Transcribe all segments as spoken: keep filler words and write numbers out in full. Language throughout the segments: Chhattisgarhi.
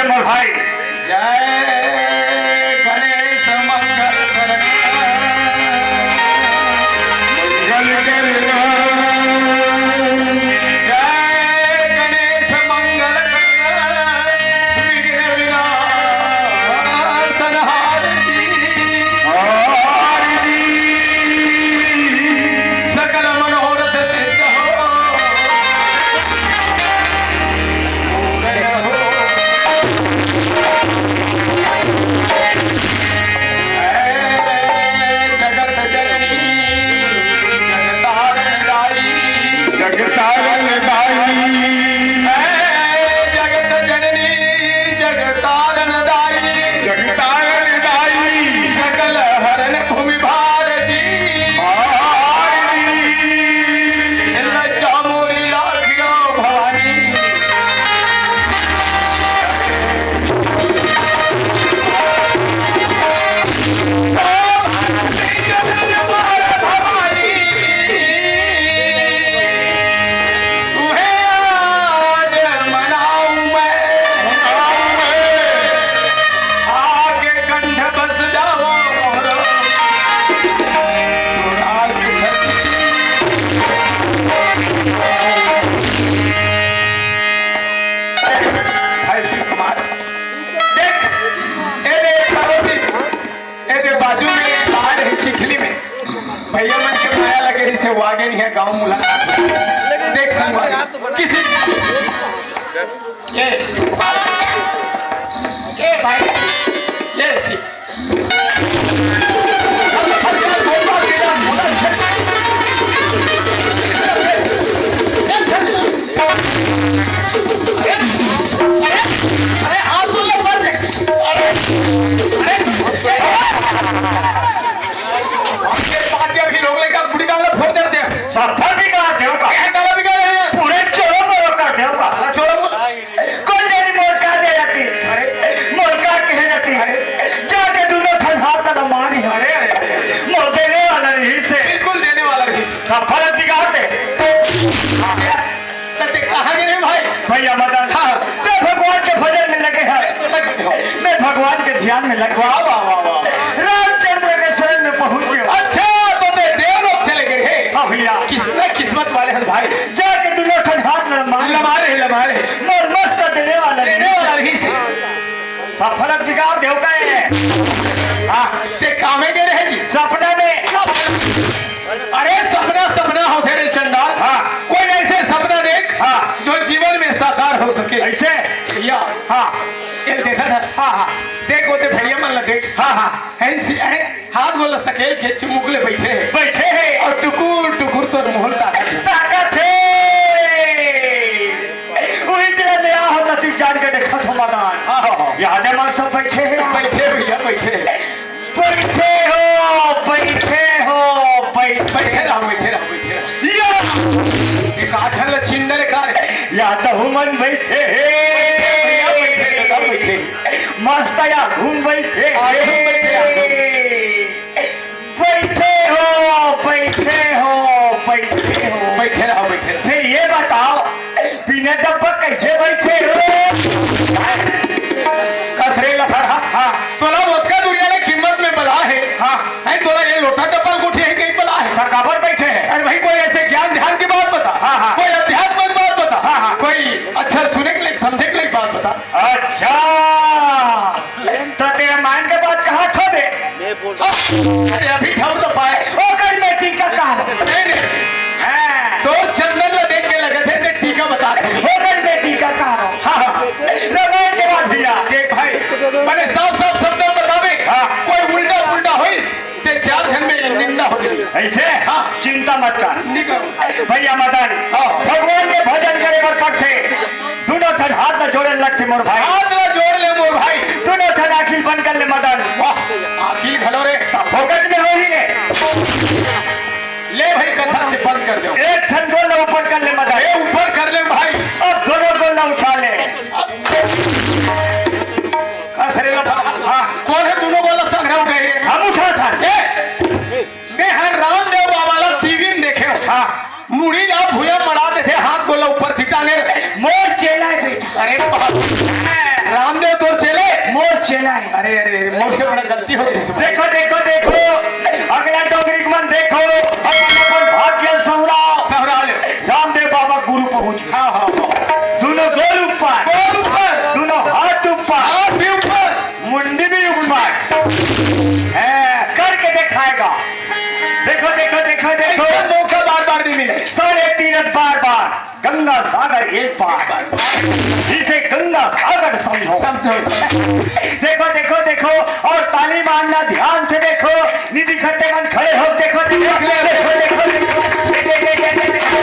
मोर भाई। जय गणेश मंगल करना, मंगल करना। जय गणेश मंगल करना, विघ्न विनाशनहार की। आरती। सकल मनोरथ सिद्ध हो। जगत जननी, जगतारण दाई। जगतारण दाई। जगत जननी, जगतारण दाई। जगतारण दाई। सकल हरण भूमि भारती। भारती। लज्जा मोरी राखियो भवानी। तुम्हें आज मनाऊं मैं, मनाऊं मैं। आके कंठ बस जाओ मोरो, राग छठी। भाई शिव कुमार, देख, ए रे पार्वती, ए दे बाजू में एक पहाड़ है चिखली में, भैया मन के माया लगे रहिसे, वो आगे नहीं है गाँव मुलाकात। देख संगवारी, किसी ये, ये भाई, ये सी। अरे, अरे, अरे, अरे, अरे, अरे, अभी लोग लेकर बुढ़ी डाल फोड़ देते हैं। सफल भी कहा देव का। ये डाला भी कह रहे हैं। पूरे चोरों को रोका देव का। हाँ, चोरों को। कोई नहीं मोर का दे जाती। अरे। मोर का कहे जाती। अरे। जाके दोनों ठन हाथ लगा मारी। अरे, अरे, अरे। मोर देने वाला नहीं से। बिल्कुल देने वाला नहीं से। सफल बिगाड़ दे। तो ते कहाँ गए रे भाई? भैया मदन। हाँ। ते भगवान के भजन में लगे हैं। लगे हो। मैं भगवान के ध्यान में लग गया। वाह, वाह, वाह, वाह। रामचंद्र के शरण में पहुंच गया। अच्छा, तो ते देवलोक चले गए हैं। हाँ भैया। कितना किस्मत वाले हैं भाई। जाके दोनों ठन हाथ लड़ मारे। लमारे, लमारे। मोर मस्त देने वाला देने नहीं। वाला नहीं से। हाँ, फलक बिगाड़ देव का है। हाँ, ते कामे गए रहे जी। सपना में। अरे सपना सपना होथे रे चंडाल। हाँ। कोई ऐसे सपना देख, हाँ। जो जीवन में साकार हो सके। ऐसे? या। हाँ। ये देखा था? हाँ, हाँ। देख वो ते भैया मन ला देख। हाँ, हाँ। ऐसी, ऐ, हाथ गोला सकेल के चुमुक ले बैठे हैं। बैठे हैं। और टुकुर टुकुर तो मोहन ताकत है। ताकत है। वही तेरा नया होता तू जान के देखा था मदान। हाँ, हाँ, हाँ। याद है मन सब बैठे हैं। बैठे भैया, बैठे। बैठे हो, बैठे हो, बैठे। बैठे रहो, बैठे रहो, बैठे रहो। या! एक आठ ल चिन्नर कार। या तो हुमन बैठे हे। बैठे भैया, बैठे दादा, बैठे। मस्त या घूम बैठे। आ, घूम बैठे, आ, घूम। बैठे हो, बैठे हो, बैठे हो। बैठे रहो, बैठे रहो। फिर ये बताओ, बिना डब्बा कैसे बैठे हो? कसरे लफड़ा। हाँ। तोला ओतका दुरिया ले कीमत में बला हे। हाँ। हैं, तोला ये लोटा डब्बा गोठिया ही कहीं बला हे। तो काबर बैठे हैं? अरे भाई, कोई ऐसे ज्ञान ध्यान की बात बता। हाँ, हाँ। कोई अध्यात्म की बात बता। हाँ, हाँ। कोई अच्छा सुने के लिए, समझे के लिए बात बता। अच्छा, तो तेरा मान के बात कहा था बे? अरे अभी ठौर तो पाए। ओकर बेटी का कहा? नहीं, नहीं। हाँ। तो चंदन ला देख के लगे थे, ते टीका बता दे। ओकर बेटी का कहा? हाँ, हाँ। रामायण के बाद भैया। देख भाई, मैंने साफ साफ शब्द में बतावे। हाँ। कोई उल्टा पुल्टा होइस, ते चार जन में निंदा हो जाए। ऐसे? हाँ। चिंता मत कर। निकल। भैया मदन, हाँ। भगवान के भजन करे बर पड़थे। दोनों ठन हाथ ला जोड़े लगथे मोर भाई। हाथ ला जोड़ ले मोर भाई। दोनों ठन आँखी बंद कर ले मदन। वाह, आँखी घलो रे। तब फोकट में होही रे। ले भाई, कथा के बंद कर दो। एक ठन गोड़ ला ऊपर कर ले मदन। ए, ऊपर कर ले भाई। अब दोनों गोड़ ला उठा ले। कसरे ला, हाँ। कौन है दोनों गोड़ ला संघरा उठाए रे? हम उठा था। ए, मैं हर रामदेव बाबा ला टीवी में देखे हूँ। हाँ। मुड़ी ला भुजा मड़ा देथे, हाथ गोला ऊपर थिटाने। मोर चेला है बेटा। अरे बाप। हाँ। रामदेव गंगा सागर एक बार, इसे गंगा सागर समझो। समझो। देखो, देखो, देखो, और ताली मारना, ध्यान से देखो। निधि खट्टे मन खड़े हो, देखो, देखो, देखो, देखो, देखो।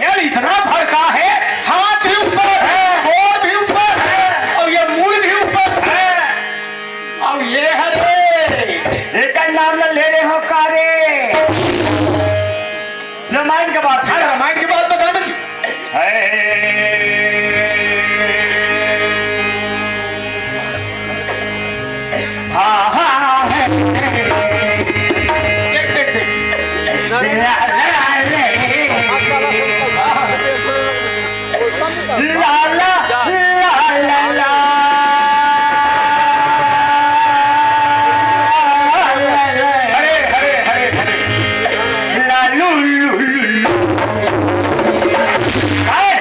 यार, इतना फरका है, हाथ भी ऊपर है, गोड़ भी ऊपर है, और ये मूड़ भी ऊपर है, और ये है रे। एकर नाम ल ले रहे हो का रे? रामायण के बात, हाँ, रामायण के बात बता दो। हाँ, हाँ, हाँ। देख, देख, देख। ला, ला, ला, ला, ला। हरे, हरे, हरे, हरे। लालू, लू, लू, लू। काय?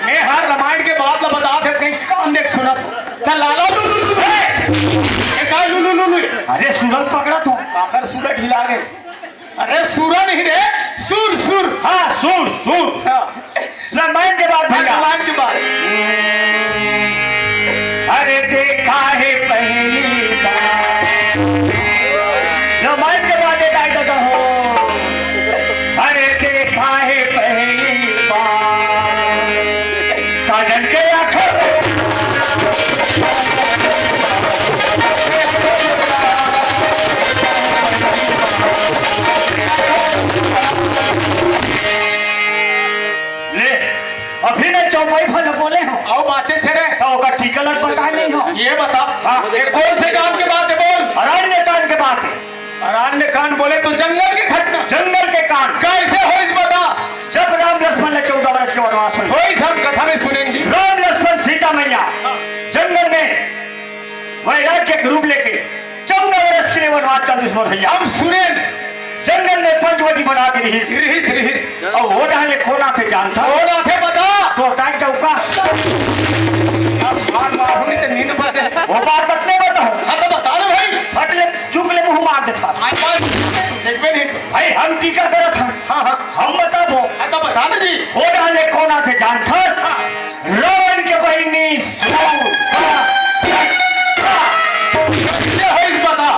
मैं हर रामायण के बात ला बतात हे, कहीं कान देख सुनत। त लाला लू, लू, लू, हरे। ए, काय लू, लू, लू, लू? अरे, सुरत पकड़ा तू। काकर सुरत ढीला गे। अरे सुरा नहीं रे, सुर, सुर। हाँ, सुर, सुर। हाँ। रामायण के बात भैया। रामायण के बात। अरे देखा है पहली बार। रामायण के बात एक आइटम हो। अरे देखा है पहली बार। साजन के आंखों में ले, अभी मैं चौपाई भर बोले हूँ। आओ बाचे से रे। तो ओकर टीका लग पता नहीं हो। ये बता, हाँ। ये कौन से काम के बात है, बोल। अरण्य कांड के बात है। अरण्य कांड बोले तो जंगल की घटना। जंगल के कांड। कैसे होइस बता। जब राम लक्ष्मण ला चौदह वर्ष के वनवास होइस। होइस, हम कथा में सुनेन जी। राम लक्ष्मण सीता मैया हाँ। जंगल में वैराग्य के रूप लेके चौदह वर्ष के लिए वनवास चल दिस मोर भैया। हम सुनेन। जंगल में पंचवटी बना के रहिस। रहिस, रहिस। अउ वो डहर ले कोन आथे जानथस? कोन आथे बता। तो टाइम चौका। अब मार मार होनी तो नींद पड़े। वो बात बतने बताओ। हाँ तो बता दो भाई। फट ले, चूक ले, मुंह मार देता। आज बात देखबे नहीं। भाई हम टीका करत हन। हाँ, हाँ। हम बताबो। हाँ तो बता दो जी। वो डहर ले कोन आथे जानथस? हाँ। रावण के बहिनी सूर्पनखा। ये है इस बता।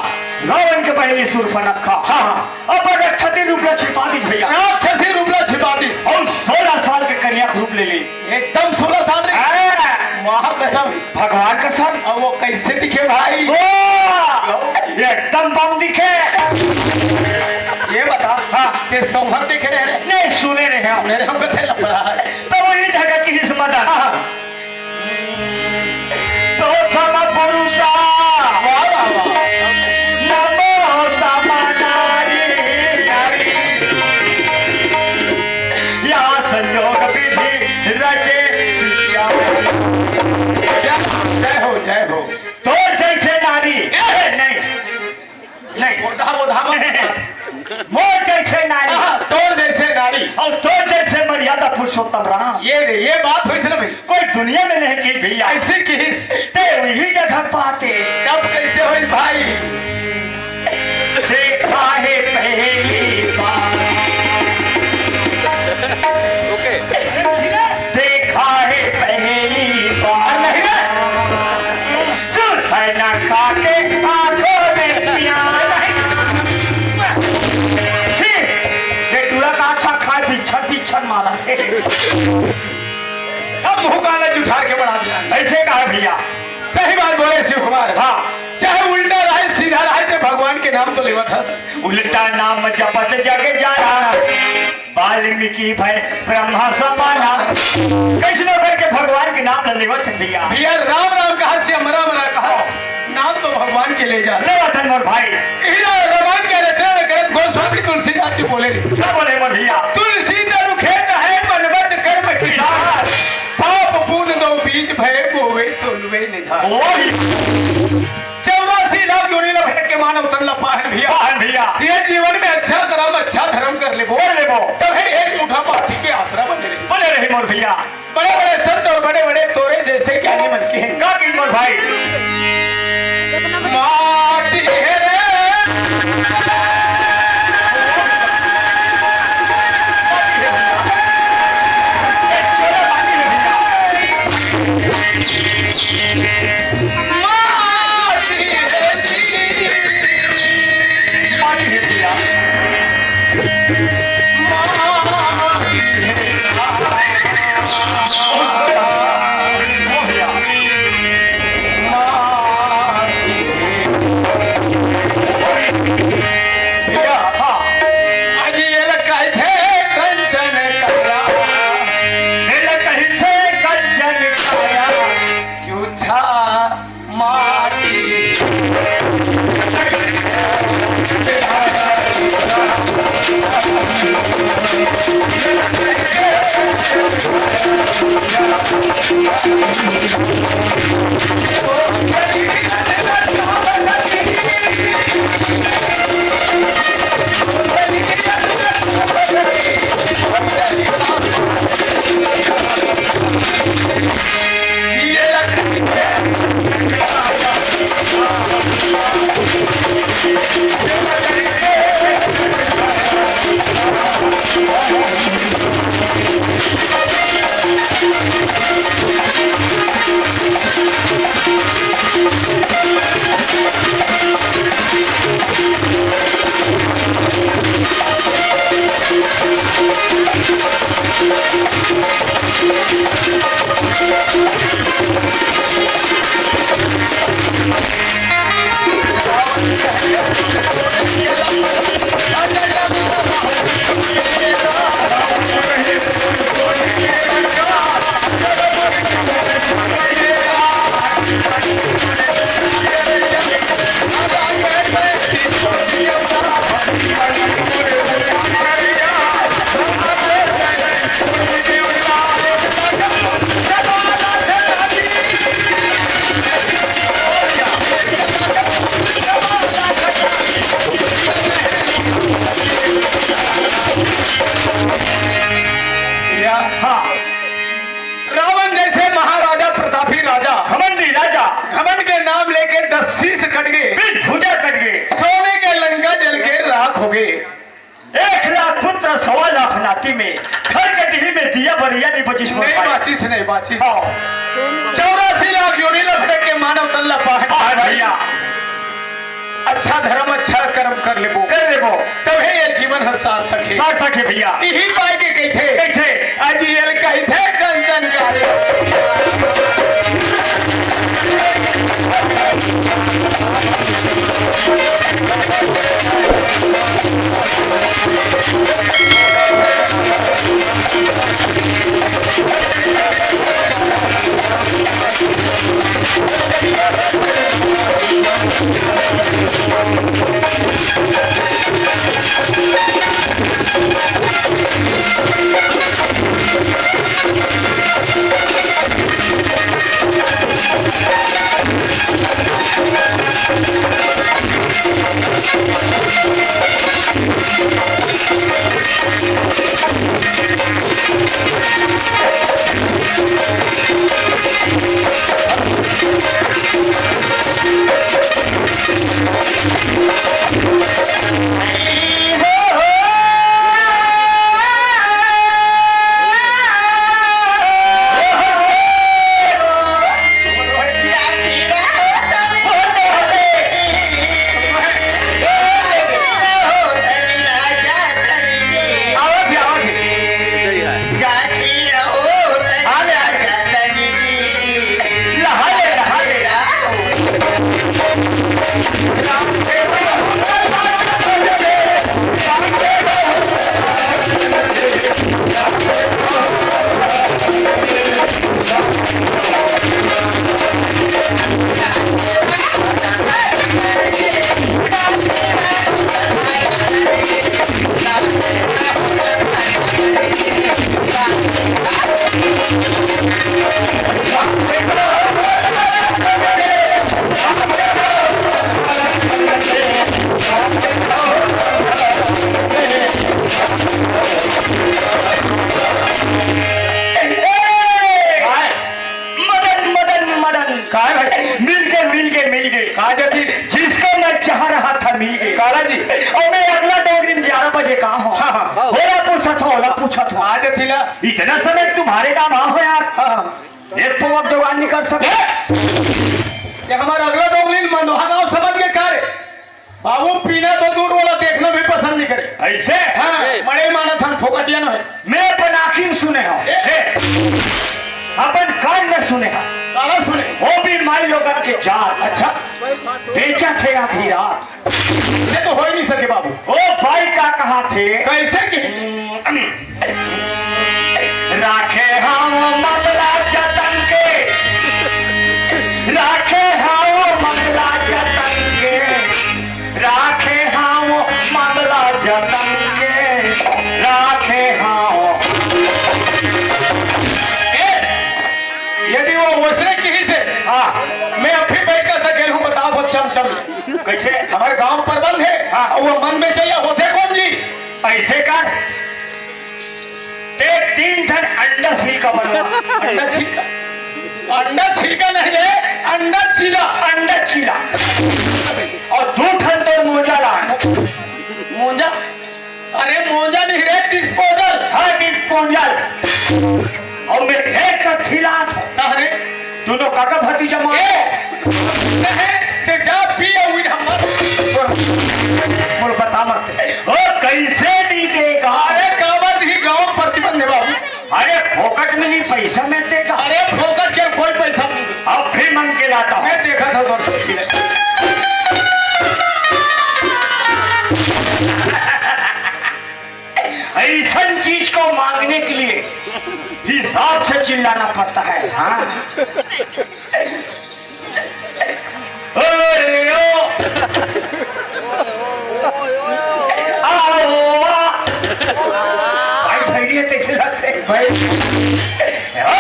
रावण के बहिनी सूर्पनखा। हाँ, हाँ। अपन राक्षसी रूप ला छिपा दिस भैया। राक्षसी रूप ला छिपा दिस। अउ सोलह साल के कन्या के रूप ले ली। एकदम सोलह साल रे। हाँ। माँ कसम। भगवान कसम। अब वो कैसे दिखे भाई? वाह! एकदम बम दिखे। ये बता, हाँ। ये सौंहर देखे रहे? नहीं, सुने रहे हम। सुने रहे हम, कथे लफड़ा है। तो वही जगह की किस्मत है। हाँ। तो सम पुरुषा। वाह, वाह, वाह। नमो सम नारी। या संयोग विधि रचे विचार। जय हो, जय हो। तो जैसे नारी। नहीं। नहीं। मोटा, मोटा मत। मोर जैसे नारी। हाँ, तोर जैसे नारी। अउ तोर जैसे मर्यादा पुरुषोत्तम राम। ये रे, ये बात होइस ना भाई। कोई दुनिया में नहीं की भैया। ऐसे किहिस। ते वही जगह पाते। तब कैसे होइस भाई? देखा है पहली बार। ओके। देखा है पहली बार। नहीं रे। सुरपनखा के आंखों में प्यार। छी, ये टूरा का अच्छा खाए, पिछन, पिछन मारा। अब मुंह काला जुठार के बढ़ा दिया। ऐसे कहा भैया। सही बात बोले शिव कुमार। हाँ। चाहे उल्टा रहे, सीधा रहे, ते भगवान के नाम तो लेवत हस। उल्टा नाम जपत जग जाना। वाल्मीकि भए ब्रह्मा समाना। कैसनो करके भगवान के नाम ल लेवत हे भैया। भैया राम राम कहा से अमरा अमरा कहा। नाम तो भगवान के ले जा। ले वतन मोर भाई। इही ला रामायण के रचना ल करत गोस्वामी तुलसीदास जी बोले रिहिस। का बोले मोर भैया? तुलसी तरु खेत है बनवत कर्म किसान। पाप पुन दो बीज भए बोवे सो लुए निधान। ओही। चौरासी लाख योनि ला भटक के मानव तन ला पाहन भैया। पाहन भैया। ये जीवन में अच्छा कर्म, अच्छा धर्म कर लेबो। कर लेबो। तभे एक मुठा माटी के आसरा बने रही। बने रही मोर भैया। बड़े बड़े संत और बड़े बड़े तोरे जैसे ज्ञानी मन के हैं। का की मोर भाई? माटी है रे। या, हाँ। रावण जैसे महाराजा, प्रतापी राजा, घमंडी राजा, घमंड के नाम लेके दस शीश कट गए, बीस भुजा कट गए, सोने के लंका जल के राख हो गए। एक लाख पुत्र सवा लाख नाती में, घर के डीही में दिया बरिया नहीं बचिस मोर नहीं भाई। बाचिस, नहीं बाचिस। हाँ। चौरासी लाख योनि ला भटक के मानव तन ला पाहत हाँ भैया। अच्छा धर्म, अच्छा कर्म कर लेबो। कर लेबो। तभे ये जीवन ह सार्थक हे। सार्थक हे भैया। इही पाय के कहिथे। कहिथे। अजी एल कहिथे कंचन का। मदन, मदन, मदन। काय भाई? मिल गे, मिल गे, मिल गे। का जती? जिसको मैं चाह रहा था, मिल गे। काला जी। अउ मैं अगला डोंगरी में ग्यारह बजे का हों। हाँ, हाँ। ओला पूछत हों, ओला पूछत हों। आ जती ला। इतना समय तुम्हारे काम आ हो यार। हाँ, हाँ। एक पौवा जोगाड़ निकल सके। ये हमारा अगला डोंगरी में मंदोहा गाँव समझ के का रे? बाबू, पीना तो दूर वाला, देखना भी पसंद नहीं करे। ऐसे? हाँ, जी। मड़ई मानत हन, फोकटिया न है। मैं अपन आँखी में सुने हों। ए। ए। अपन कान में सुने हों। काला सुने। वो भी माई लोगन के जात। अच्छा। बेचत हे आधी रात। ये तो हो ही नहीं सके बाबू। ओ भाई का कहा थे? कैसे की? राखे हँव मंगला जतन के, राखे हँव मंगला जतन के, राखे हँव मंगला जतन के, राखे हँव। ए, हाँ, मैं अभी बैठ कर सकेल हूँ, बताओ वो चमचम। कैसे? हमारे गांव पर बंद है। हाँ। और वो मन में चाहिए होते कौन जी? ऐसे कर, ते तीन ठन अंडा छिलका बनवा। अंडा छिलका? अंडा छिलका नहीं रे, अंडा चीला। अंडा चीला। और दू ठन तोर मोजा ला। मोजा? अरे मोजा नहीं रे, डिस्पोजल। हाँ, डिस्पोजल। और मैं फेंक कर खिलात हूँ। अरे दोनों काका भतीजा मार। ए, नहीं, ते जा पिए हुई हमर। मोर बता मत। ओ, कैसे नहीं देगा? अरे काबर ही गांव प्रतिबंध है बाबू। अरे फोकट में नहीं, पैसा में देगा। अरे फोकट के कोई पैसा नहीं। अब भी मांग के लाता हूँ। मैं देखा था दोस्तों की। ऐसन चीज को मांगने के लिए हिसाब से चिल्लाना पड़ता है। हाँ। ओए ओ। आओ आ। भाई, भैरी है, तैसे लगते हैं। भाई। ओ।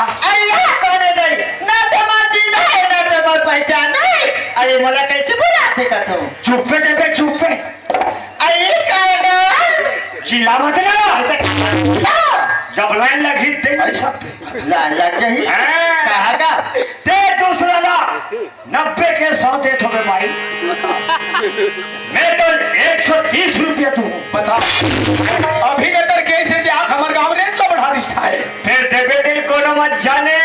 अरे, यहाँ कौन है गई? ना तो मोर चिन्हा है, ना तो मोर पहचान है। अरे, मोला कैसे बुलाते का तू? चुप पे दे बे, चुप पे। अरे, काहे ना? चिल्ला मत ना। अरे, तो जब लाइन लगी, दे भाई साहब। लाइन लग गई? हाँ। कहाँ का? दे दूसरा ना। नब्बे के सौ दे थोड़े भाई। मैं तो एक सौ तीस रुपया दूँ। बता, अभी के तर कैसे जे आँख हमर गाँव रेट ला बढ़ा दिस है। फिर देबे दिल कोनो मत जाने।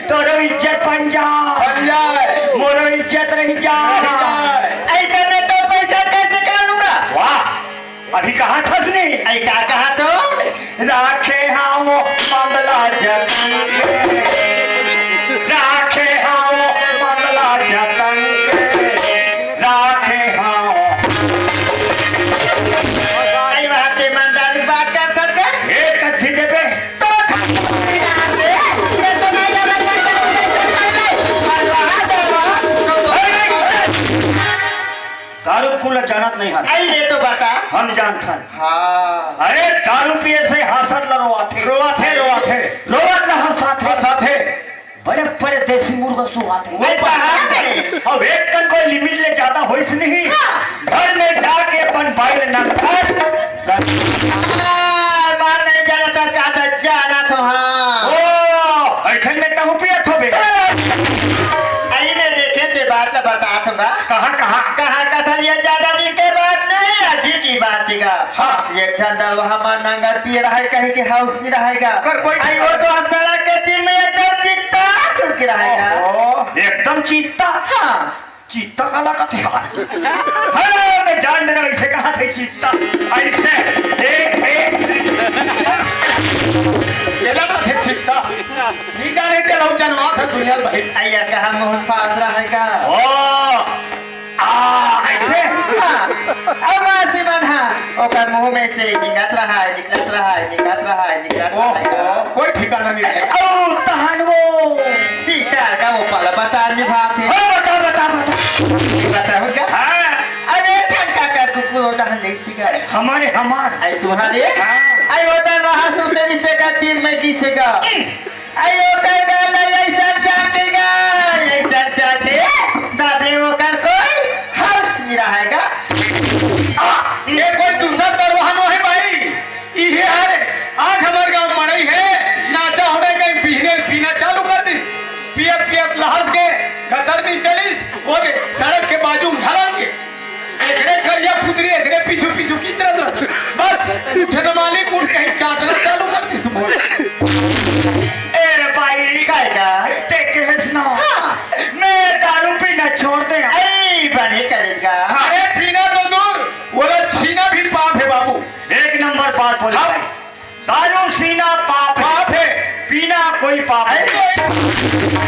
तोरो इज्जत बन जा। बन जाए। मोरो इज्जत रह जा। रह जाए। ऐसे में तो पैसा कैसे करूँगा? वाह, अभी कहा था उसने? ऐ का कहा तो? राखे हाव मंगला जतन के, राखे हाव मंगला जतन के, राखे हाव। ऐ बात ईमानदारी बात कर सकते? ए कथी देबे? तो खा-, ये तो नहीं जाना चाहता हूँ, मैं तो नहीं, मरवा दो। दारू कुल जानत नहीं हस। अरे, ये तो बता। हम जानथन। हाँ। अरे, दारू पिए से हंसत ल रोवाथे। रोवाथे, रोवाथे। रोवत ल हंसाथे। हंसाथे। बड़े, बड़े देसी मुर्गा सुहाथे। वो बात है। अब एक कन कोई लिमिट ले ज्यादा होइस नहीं। हाँ। घर में जाके अपन बाइल नंबर। हाँ, मार नहीं जाना था, ज्यादा जाना तो हाँ। ओ, ऐसे में कहूँ पियत होबे। अरे, मैं देखे ते बात ल बतात हूँ बा। कहाँ, कहाँ? कहाँ कथन ये ज्यादा दिन के बात नहीं, अभी की बात ही का। हाँ। एक झन दलवा हमर नंगत पिए रहय कहे के हाउस नहीं रहेगा। कर कोई आई वो तो हम सड़क के तीर में एकदम चित्ता सुन के रहेगा। ओहो, एकदम चित्ता? हाँ। चित्ता काला कथे यार? हाँ, मैं जान लेना ऐसे कहा थे चित्ता। ऐसे, एक, एक। ये ना कथे चित्ता। नहीं जाने के लोग जनवा था दुनिया भाई। अय्या कहा मोहन पास रहेगा। ओ, आ, ऐसे? हाँ, अब मासी मन हा, ओकर मुंह में से निकलत रहा है, निकलत रहा है, निकलत रहा है, निकलत रहा है। ओहो, कोई ठिकाना नहीं रहे। ओ, तहन वो। सीता का वो पल बता निभाते। हाँ, बता, बता, बता। बताओ क्या? हाँ। अरे, ठंडा का कुकुर डहन नहीं सीखा। हमारे, हमार। आई तुम्हारे? हाँ। आई होता रहा सुते रिश्ते का तीर में किसे का। अयो, कई गाल है, ऐसा चाटेगा, ऐसा चाटे, दादे ओकर कोई हाउस नहीं रहेगा। आ, ये कोई दूसर दरवाहा नो है भाई, इहे हरे। आज हमर गांव मड़ई है, नाचा होने कहीं बिहने पीना चालू कर दिस, पियत पियत लहस के गटर में चलिस, वो दे सड़क के बाजू में ढलांगे। एकरे करिया पुतरी, एकरे पीछू पीछू की तरह तरह। बस, उठे न मालिक, उठ कहीं चाटना चालू कर दिस मोर। ए रे भाई, काय का? ते कहेस ना। हाँ। मैं दारू पीना छोड़ दे। ऐ बने करेगा। अरे पीना तो दूर, वो छीना भी पाप है बाबू। एक नंबर बात बोले हाँ। भाई। दारू सीना पाप है। पाप है। पीना कोई पाप नहीं।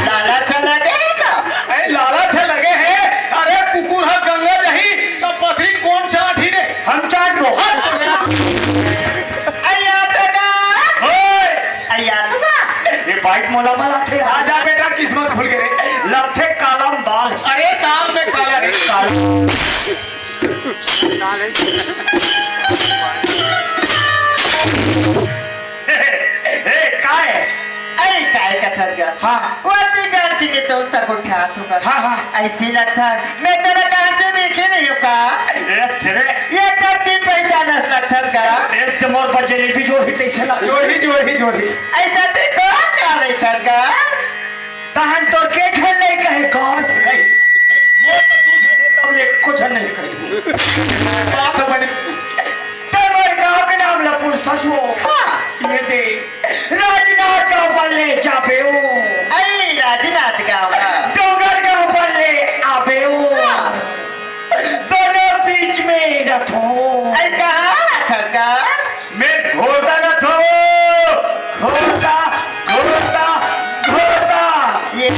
लाला चला गए का? अरे लाला से लगे हैं। अरे कुकुर हा गंगा नहीं, तो पथरी कौन चाट ही रे? हम चाट दो। हट तो गया। अय्या तो का? ओए! अय्या तो का? ये बाइक मोला मला थे। आजा बेटा, किस्मत खुल गई रे। लथे कालम बाल। अरे दाल में काला रे। काला। ए, काय? अरे काय हाँ। वती जान के मैं तो सब उठात हूँ का। हाँ, हाँ। ऐसी लगता है, मैं तेरा कहाँ से देखे नहीं हूँ का? ए, तेरे ये कब की पहचानस लगता का? ए, ते मोर पर जलेबी जोर ही तैसे ना। जोर ही, जोर ही, जोर ही। ऐसा ते कौन आ रही था का? तहन तोर के झन नहीं कहे कौन से नहीं। वो तो दूसरे तब ले कुछ नहीं कहे। बाप बने। ते मोर गाँव के नाम ला पूछता छो। हाँ। ये दे। राजनांदगांव बल्ले जाबे ओ। अई राजनांदगांव का। डोंगरगांव बल्ले आबे ओ। हाँ। दोनों बीच में रथो। अई कहाँ रथस का? मैं घोड़दा रथो। घोड़दा, घोड़दा, घोड़दा। ये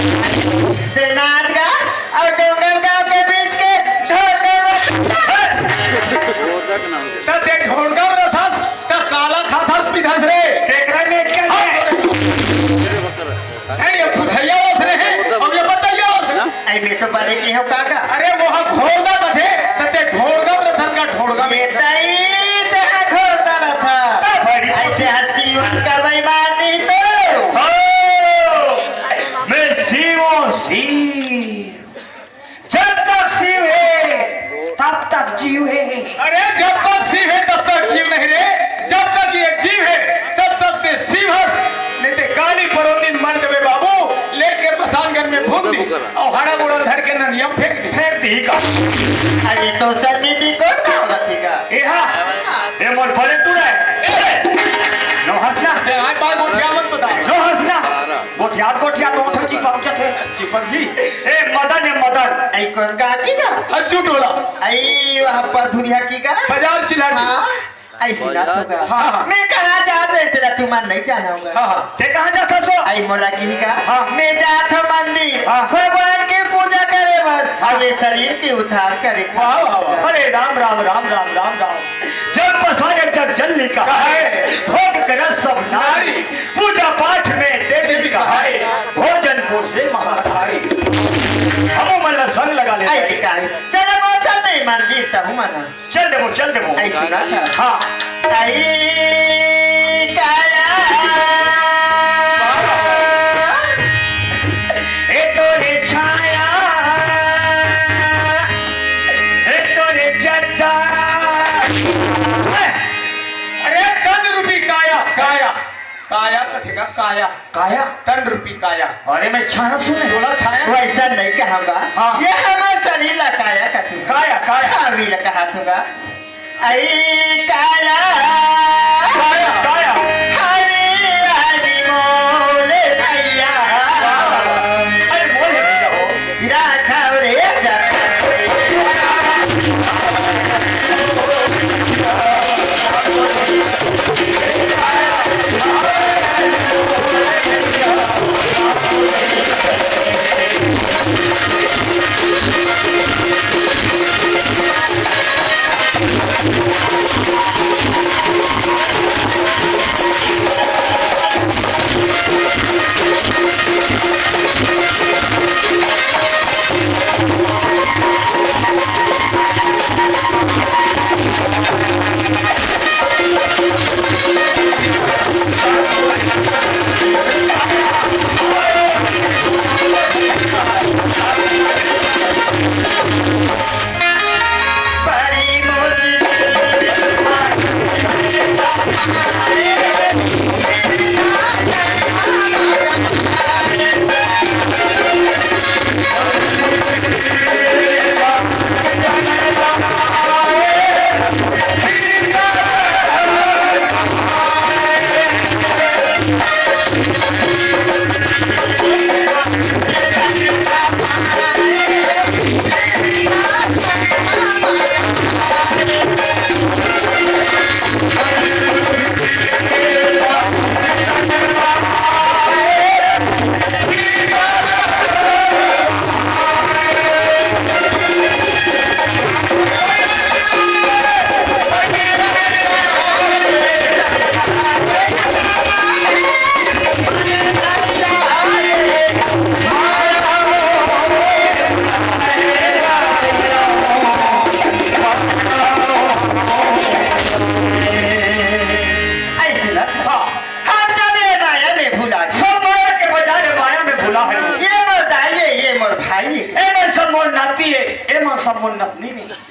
राजनांदगांव और डोंगरगांव के बीच के ढोंगरगांव। घोड़दा के नाम दे। त ते ढोंगरगांव रथस, त काला खाथस पीथस रे। केकरा में इसका है? अरे, ये पूछैया ओस रहे, अब ये बतैया ओस। अरे, मैं तो बड़े के हो काका। अरे, वो हम घोड़दा कथे, त ते ढोंगरगांव रथस का ढोंगरगांव। ये तई ते घोड़दा रथस। त बड़ी आई ते हंसी उनका बेईमानी तो। हो, मैं शिवो शिव। जब तक शिव है, तब तक जीव है। अरे, जब तक शिव है, तब तक जीव नहीं रे। जब तक ये जीव है, तब तक ते शिव हस। नहीं ते काली परोदिन मन देवे बाबू, लेके मसान घर में भूत दी। और हड़ा गोड़ा धर के नदिया में फेंक दी। फेंक दी का? अरे, तो समिति कौन का होगा ठीक है? ए हाँ, ए मोर भले तू रहे। ए, नो हंसना। ए, आज बार गोठिया मत बता। नो हंसना। गोठिया, गोठिया, नो हंसना, चिपक जाते। चिपक जी। ए मदन, ए मदन। आई कौन का की का? हज्जू टोला। आई वहाँ पर दुनिया की का? बाजार चिल्लाटी। हाँ, ऐसी ना तो का। हाँ, हाँ। मैं कहाँ जात रहे तेरा तू मन नहीं जाना होगा। हाँ, हाँ। ते कहाँ जाता सो? आई मोला की का? हाँ। मैं जात हूँ मंदिर। हाँ। भगवान की पूजा करे बस। हाँ। हमें शरीर के उद्धार करे। वाह, वाह, वाह। अरे राम, राम, राम, राम, राम, राम। जग पसारे जग जननी कहाए। कहाए। भोग करत सब नारी। नारी। पूजा पाठ में देवी कहाए। भोजन को से महाधारी। हमो मन ला संग लगा ले। ऐसे कहाए। चलो, मोर चल नहीं मंदिर तहु मना। चल देबो, चल देबो। ऐसे ना था। हाँ। आई काया। ए तोरे छाया, ए तोरे चड्डा। अरे तन रूपी काया, काया, काया कथे का काया। काया? तन रूपी काया। अरे मैं छाया सुने। बोला छाया। वैसा नहीं कहा बा। हाँ। ये हमार शरीर ला काया कथे। काया, काया। हाँ, वीर कहा तुगा। आई काया। काया, काया। हरी हरी बोले भैया। अरे बोले भैया हो। राघव रे जगत। नतनी नहीं।